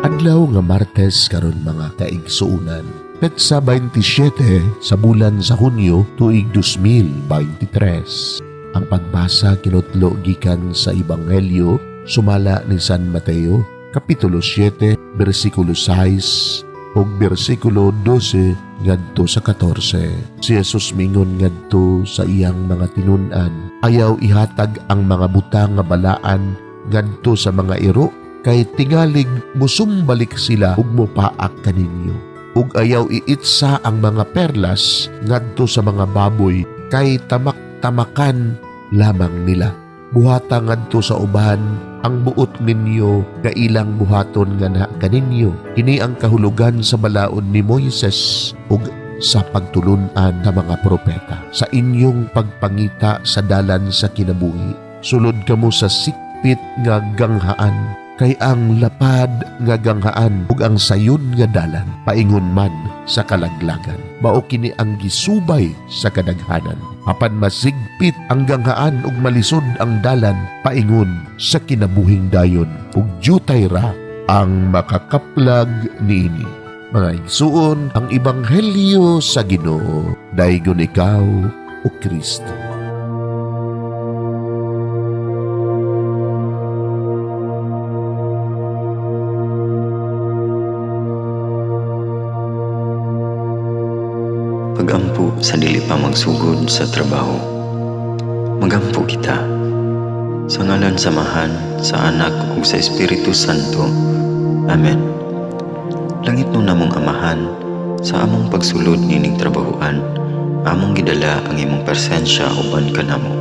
Adlaw nga Martes karon, mga kaigsuonan. Petsa 27 sa bulan sa Hunyo, tuig 2023. Ang pagbasa kinutlo gikan sa Ebanghelyo sumala ni San Mateo, Kapitulo 7, bersikulo 6 ug bersikulo 12 ngadto sa 14. Si Jesus mingon ngadto sa iyang mga tinun-an, "Ayaw ihatag ang mga butang nga balaan ngadto sa mga iro kay tingalig musumbalik sila ug mopaak kaninyo. Ug ayaw iitsa ang mga perlas ngadto sa mga baboy kay tamak-tamakan lamang nila. Buhata ngadto sa uban ang buot ninyo nga ilang buhaton nganha kaninyo. Kini ang kahulugan sa balaod ni Moises ug sa pagtulun-an sa mga propeta. Sa inyong pagpangita sa dalan sa kinabuhi, sulod kamo sa sikpit nga ganghaan, kay ang lapad nga ganghaan ug ang sayon nga dalan paingon man sa kalaglagan. Mao kini ang gisubay sa kadaghanan. Apan masigpit ang ganghaan ug malisod ang dalan paingon sa kinabuhing dayon, ug jutay ra ang makakaplag niini." Mga igsuon, ang ebanghelyo sa Ginoo. Daygon ikaw, o Kristo. Pagampo sa dili pa magsugod sa trabaho. Magampo kita. Sa ngalan sa Amahan, sa Anak ug sa Espiritu Santo. Amen. Langitnon namong Amahan, sa among pagsulod nining trabahoan, among gidala ang imong presensya uban kanamo.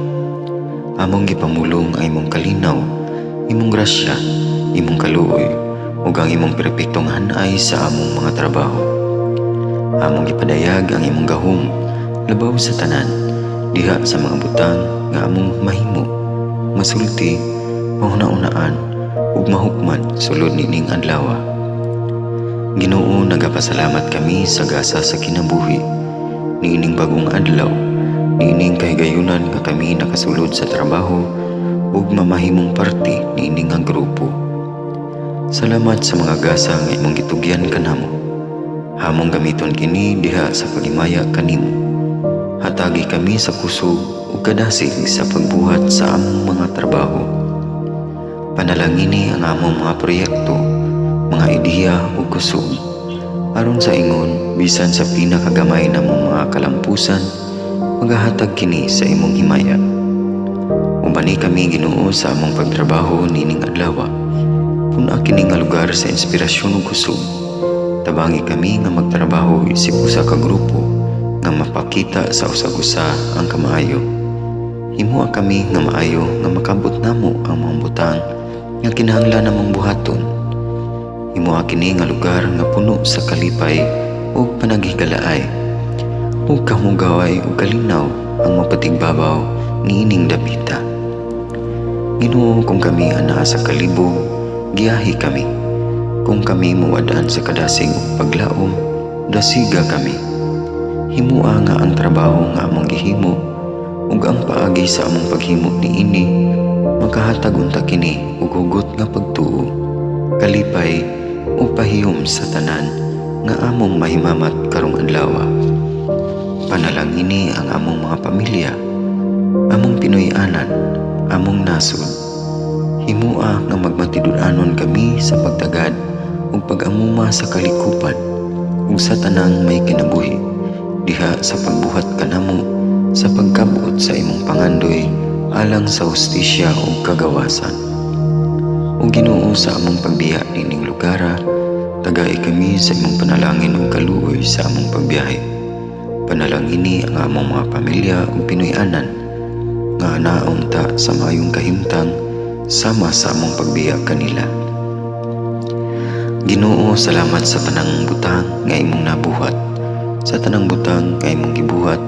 Among gipamulong ang imong kalinaw, imong grasya, imong kaluoy, ug ang imong perpektong hanay sa among mga trabaho. Among gipadayag ang imong gahom labaw sa tanan diha sa mga butang nga among mahimo, masulti, mahuna-unaan ug mahukman sulod nining adlaw. Ginoo, nagapasalamat kami sa gasa sa kinabuhi niining bagong adlaw, niining kahigayunan nga kami nakasulod sa trabaho ug mamahimong parte niini nga grupo. Salamat sa mga gasa nga imong gitugyan kanamo. Among gamiton kini diha sa paghimaya kanimo. Hatagi kami sa kusog ug kadasig sa pagbuhat sa among mga trabaho. Panalangini ang among mga proyekto, mga ideya ug kusog. Aron sa ingon, bisan sa pinakagamay namong mga kalampusan, magahatag kini sa imong himaya. Ubani kami, Ginoo, sa among pagtrabaho nining adlaw. Pun-a kini nga lugar sa inspirasyon ug kusog. Tabangi kami nga magtrabaho isip usa ka grupo nga mapakita sa usag-usa ang kamaayo. Himoa kami nga maayo nga makabot namo ang mga butang nga kinahanglan namong buhaton. Himoa kini nga lugar nga puno sa kalipay ug panaghigalaay, ug kamugaway ug kalinaw ang mapatigbabaw niining dapita. Ginoo, kung kami anaa sa kalibog, giyahi kami. Kung kami muwad-an sa kadasig ug paglaom, dasiga kami. Himoa nga ang trabaho nga among gihimo ug ang paagi sa among paghimo niini makahatag unta kini og hugot nga pagtuo, kalipay ug pahiyom sa tanan nga among mahimamat karong adlaw. Panalangini ang among mga pamilya, among Pinoy-anan, among nasod. Himoa nga magmatinud-anon kami sa pagtagad ug pag-amuma sa kalikupan ug sa tanang may kinabuhi diha sa pagbuhat kanamo sa pagkabot sa imong pangandoy alang sa hustisya ug kagawasan. O Ginoo, sa among pagbiya nining lugara, tagai kami sa imong panalangin ug kaluoy sa among pagbiyahe. Panalangini ang among mga pamilya ug Pinoy-anan nga naunta sa maayong kahimtang sama sa among pagbiya kanila. Ginoo, salamat sa tanang butang nga imong nabuhat, sa tanang butang nga imong gibuhat,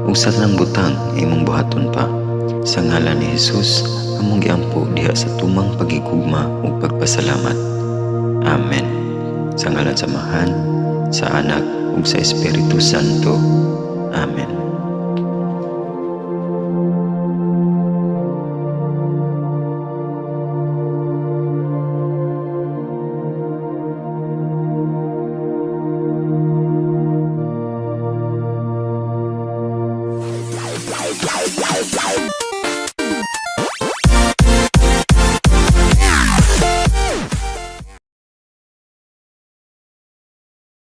ug sa tanang butang nga imong buhaton pa. Sa ngalan ni Jesus, among giampo diha sa tumang pagigugma ug pagpasalamat. Amen. Sa ngalan sa Amahan, sa Anak ug sa Espiritu Santo. Amen.